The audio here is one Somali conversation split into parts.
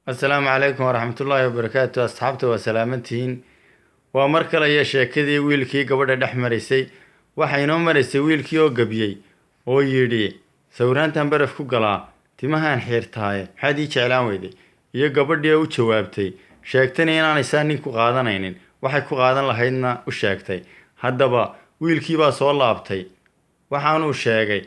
Asalaamu calaykum waraxmatullaahi wabarakaatu. Asxaabta, waa salaamantihiin. Waa mar kale iyo sheekadii wiilkii gabadha dhex maraysay. Waxaa inoo maraysay wiilkii oo gabiyey oo yidhi: "Sawiraantan baraf ku galaa, timahaan xiirtaaye, maxaad ii jeclaan weyday?" Iyo gabadhii oo u jawaabtay, sheegtayna inaanay saa nin ku qaadanaynin, waxay ku qaadan lahaydna u sheegtay. Haddaba wiilkii baa soo laabtay. Waxaanuu sheegay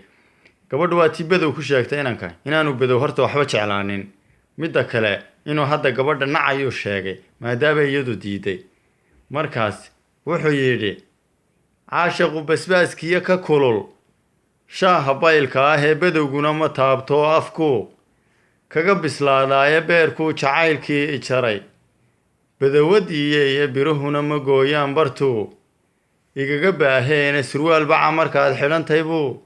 gabadhu waa tii Bedow ku sheegtay inanka inaanu Bedow horta waxba jeclaanin. Midda kale, inuu hadda gabadha nacayuu sheegay, maadaama iyadu diiday. Markaas wuxuu yidhi: "Caashaqu basbaaskiyo ka kulul shaaha baylka ah ee bedowguna ma taabto, afku kaga bislaadaaye. Beerkuu jacaylkii ijaray, bedowadiiye, biruhuna ma gooyaan bartuu igaga baaheene. Surwaal baca markaad xidhantay buu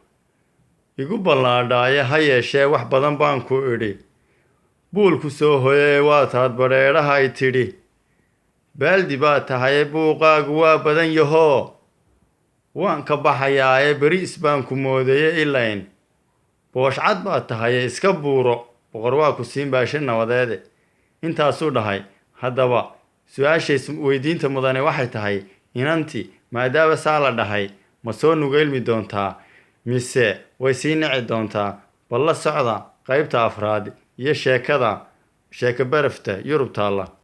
igu ballaadhaaye. Ha yeeshee wax badan baan ku idhi, buulku soo hoyee, waataad badheedhahay tidhi. Baaldi baa tahaye, buuqaagu waa badan yahoo, waan ka baxayaaye. Beriis baan ku moodaye, ilayn booshcad baa tahaye, iska buuro, boqor waa ku siin baashe nabadeede." Intaasuu dhahay. Haddaba su-aashay weydiinta mudane waxay tahay: inanti maadaama saa la dhahay, ma soo nugeylmi doontaa mise way sii nici doontaa? Bal la socda qaybta afraad iyo sheekada sheeko barafta Yurub taalla.